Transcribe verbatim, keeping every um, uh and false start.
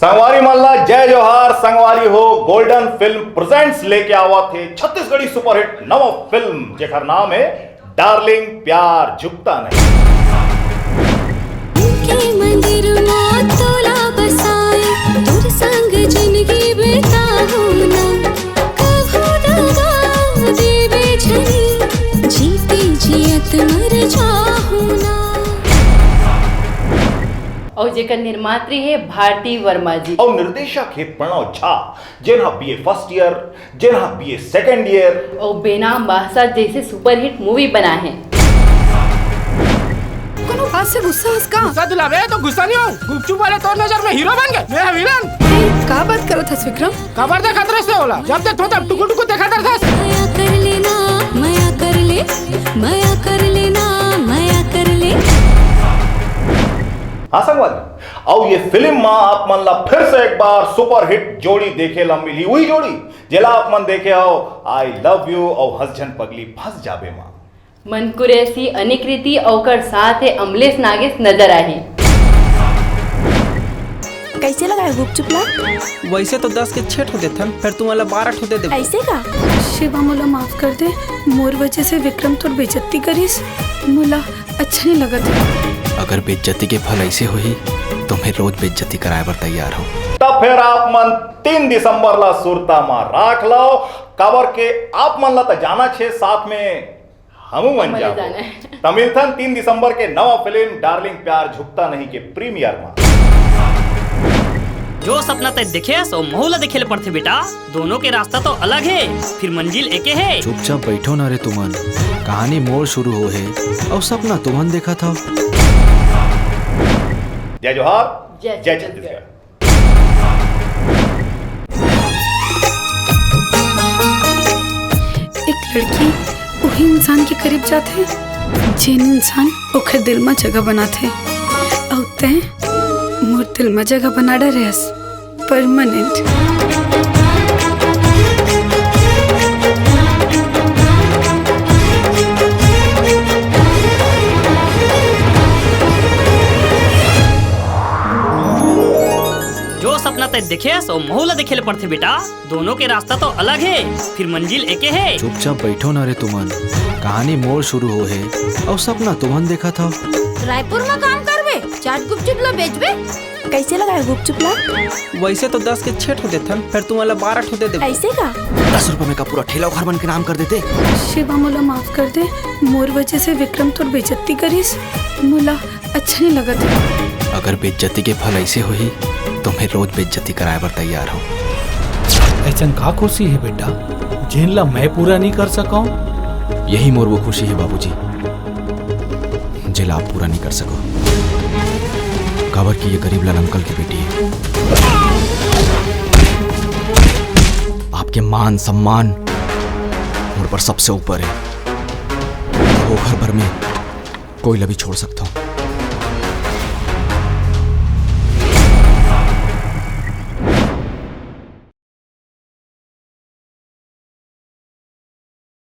संगवारी मन ला जय जोहार। संगवारी हो, गोल्डन फिल्म प्रेजेंट्स लेके आवत हे छत्तीसगढ़ी सुपरहिट नवा फिल्म, जेकर नाम हे डार्लिंग प्यार झुकता नहीं। के मंदिर मा तोला बसाए, तोर संग जिंदगी बिताहूं ना। कभू दगा देबे झनी, जीते जियत मर जाहूं ना। और जेकर निर्मात्री है भारती वर्मा जी। और निर्देशक है प्रणव झा, जेन हा बीए फर्स्ट ईयर, जेन हा बीए सेकंड ईयर। और बेनाम बादशाह जैसे सुपरहिट मूवी बना है। कोनो बात से गुस्सा हस का? गुस्सा दिलावे तो गुस्सा नहीं हो। गुपचुप वाले तोर नजर में हीरो बन गए, मैं विलन। ए, का बात करत हस विक्रम? काबर देखत रहे से होला, जब देख तो तब टुकुर टुकुर देखत रहे। मया कर लेना, मया कर ले, मया कर लेना, मया कर ले। हाँ संगवारी, अउ ये फिल्म मा आप मन ला फिर से एक बार सुपरहिट जोड़ी देखे ला मिली, वही जोड़ी जेला आप मन देखे हो आई लव यू अउ हंस झन पगली फंस जाबे मा। मन कुरैशी, अनिकृति अउ ओकर साथ है अमलेश नागेश नजर आही। कैसे लगाए गुपचुप ला? वैसे तो दस के छह ठो देथन, फिर तुमन ला बारह ठो दे देबो। ऐसे का? शिवा, मोला माफ कर दे, मोर वजह से विक्रम तोर बेइज्जती करिस, मोला अच्छा नहीं लगत है। अगर बेइज्जती के फल ऐसे होही तो मैं रोज बेइज्जती कराए बर तैयार हूँ। तब फिर आप मन तीन दिसंबर ला सुरता मा राख लो, काबर के आप मन ला त जाना छे, साथ में हमू मन हमन जाबो। जाना है। त मिलथन तीन दिसंबर के नवा फिल्म डार्लिंग प्यार झुकता नहीं के प्रीमियर मा। जो सपना तय देखे सो महू ला देखे ले पड़थे बेटा। दोनों के रास्ता तो अलग है, फिर मंजिल एके है। चुपचाप बैठो ना रे तुमन, कहानी मोर शुरू हो है और सपना तुमन देखत हव। जय जोहार, जय जय छत्तीसगढ़। छत्तीसगढ़। एक लड़की वही इंसान के करीब जाथे, जेन इंसान ओखर दिल मा जगह बनाथे। अउ तैं मोर दिल मा जगह बना डरे हस, परमानेंट। जो सपना तय देखे सो महू ला देखे ले पड़थे बेटा। दोनों के रास्ता तो अलग है, फिर मंजिल एके है। चुपचाप बैठो ना रे तुमन, कहानी मोर शुरू हो है और सपना तुमन देखत हव। रायपुर में काम करबे, चाट गुपचुप ला बेचबे? कैसे लगाए गुपचुप ला? वैसे तो दस के छह ठो देथन, फिर तुमन ला बारह ठो दे देबो। ऐसे का? दस रुपए में का पूरा ठेला उखाड़ मन के नाम कर देते। शिवा, मोला माफ कर दे, मोर वजह से विक्रम तोर बेइज्जती करिस, मोला अच्छा नहीं लगत है। अगर बेइज्जती के फल ऐसे होही तो मैं रोज बेइज्जती कराए बर तैयार हूँ। ऐसन का खुशी है बेटा, जेन ला मैं पूरा नहीं कर सकूं? यही मोर वो खुशी है बाबूजी, जेला आप पूरा नहीं कर सको, काबर कि ये गरीब लाल अंकल की बेटी है। आपके मान सम्मान मोर पर सबसे ऊपर है। वो घर भर में कोई ला भी छोड़ सकता हूँ।